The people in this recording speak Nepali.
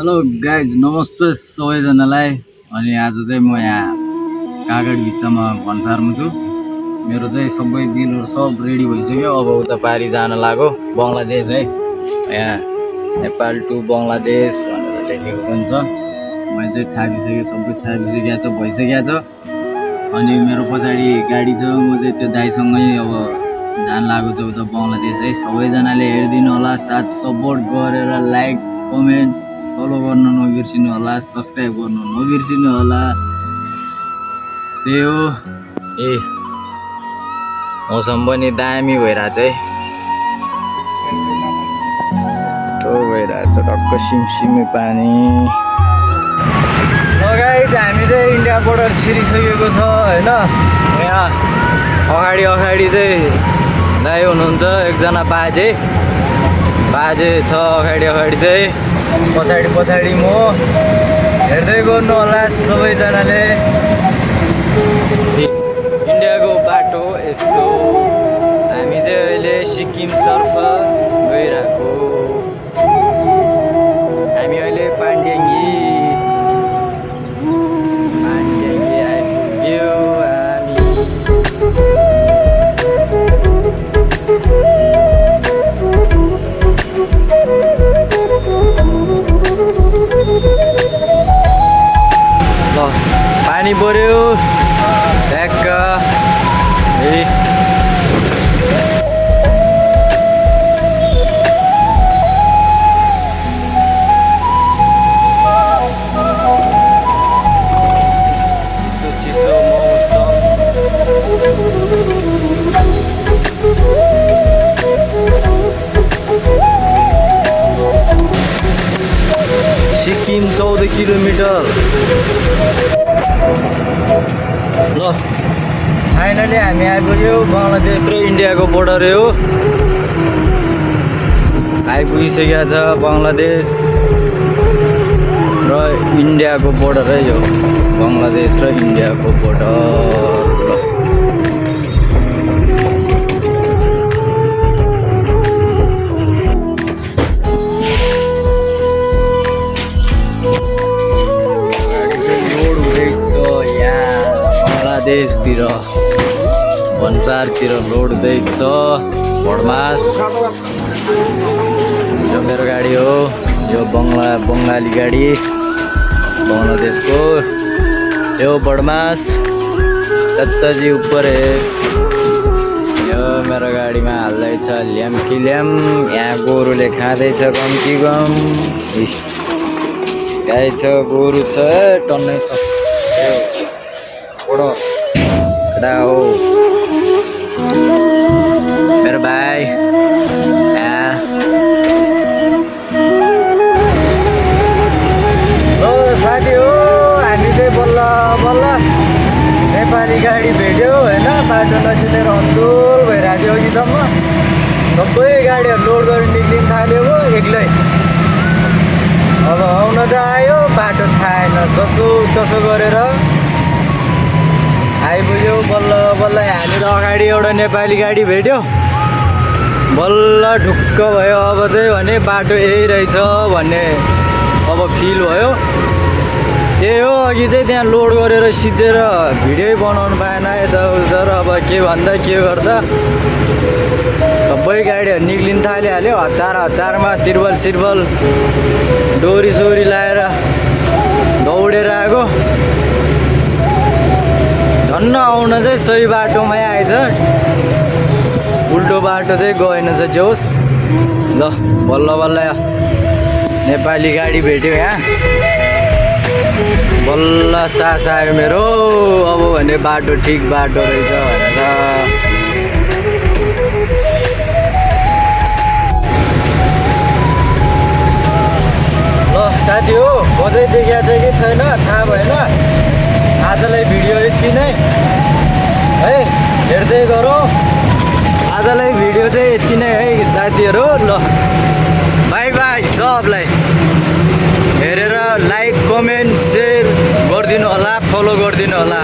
हेलो गाइज नमस्ते सबैजनालाई। अनि आज चाहिँ म यहाँ कागड भित्तामा भन्सारमा छु। मेरो चाहिँ सबै बिलहरु सब रेडी भइसक्यो। अब उता पारी जान लाग्यो बंगलादेश है। यहाँ नेपाल टु बंगलादेश भनेर लेखेको पनि छ। मैले चाहिँ छापिसकेँ, सबै छापिसकेको छ, भइसकेको छ। अनि मेरो पछाडि गाडी छ, म चाहिँ त्यो दाइसँगै अब जान लाग्यो चाहिँ उता बंगलादेश है। सबैजनाले हेरिदिनु होला, साथ सपोर्ट गरेर लाइक कमेन्ट फलो गर्न नबिर्सिनु होला, सब्स्क्राइब गर्न नबिर्सिनु होला। त्यही हो। मौसम पनि दामी भइरहेछ है, यस्तो भइरहेछ, टक्क सिमसिमे पानी। गाइस हामी चाहिँ इन्डिया बोर्डर छिरिसकेको छ हैन। यहाँ अगाडि चाहिँ दाइ हुनुहुन्छ, एकजना बाजे छ अगाडि चाहिँ, पछाडि म। हेर्दै गर्नु होला सबैजनाले। इन्डियाको बाटो यस्तो। हामी चाहिँ अहिले सिक्किमतर्फ गइरहेको। हामी अहिले पाण्ड्याङ्गी आइपुग्यो हामी। पानी पर्यो ढ्याक्क। चिसो मौसम। सिक्किम 14 किलोमिटर। ल फाइनली हामी आइपुग्यो। बङ्गलादेश र इन्डियाको बोर्डर हो, आइपुगिसकेको छ बङ्गलादेश र इन्डियाको बोर्डर है यो। बङ्गलादेश र इन्डियाको बोर्डर। देशतिर भन्सारतिर लोड हुँदैछ भडमास। यो मेरो गाडी हो, यो बङ्गाली गाडी बङ्गलादेशको। यो भडमास चच्चाजी ऊपर है। यो मेरो गाडीमा हाल्दैछ ल्याम कि ल्याम। यहाँ गोरुले खाँदैछ कम कि कम। गाई छ, गोरु छ, टन्नै छ। हो मेरो भाइ। साथी हो, हामी चाहिँ बल्ल नेपाली गाडी भेट्यो होइन। बाटो नचिनेर अन्धोल भइरहेको थियो अघिसम्म। सबै गाडीहरू लोड गरेर निक्लिन थाल्यो हो एक्लै। अब आउन त आयो, बाटो थाहा छैन, जसो गरेर आइपुग्यो बल्ल। हामी त अगाडि एउटा नेपाली गाडी भेट्यो, बल्ल ढुक्क भयो। अब चाहिँ भने बाटो यही रहेछ भन्ने अब फिल भयो। त्यही हो, अघि चाहिँ त्यहाँ लोड गरेर सिधेर भिडियो बनाउनु पाएन यताउता। र अब के भन्दा के गर्दा सबै गाडीहरू निक्लिन थालिहाल्यो। हतारमा तिर्बल डोरी सोरी लाएर दौडेर आएको। धन्न आउन चाहिँ सही बाटोमै आएछ, उल्टो बाटो चाहिँ गएन छ जोस्। ल बल्ल नेपाली गाडी भेट्यो यहाँ, बल्ल सास आयो मेरो। अब भने बाटो ठिक बाटो रहेछ भनेर। ल साथी हो, बजै देखिया चाहिँ कि छैन थाहा भएन। आजलाई भिडियो यति नै है, हेर्दै गरौँ। आजलाई भिडियो चाहिँ यति नै है साथीहरू। ल बाई बाई सबलाई। हेरेर लाइक कमेन्ट सेयर गरिदिनु होला, फलो गरिदिनु होला।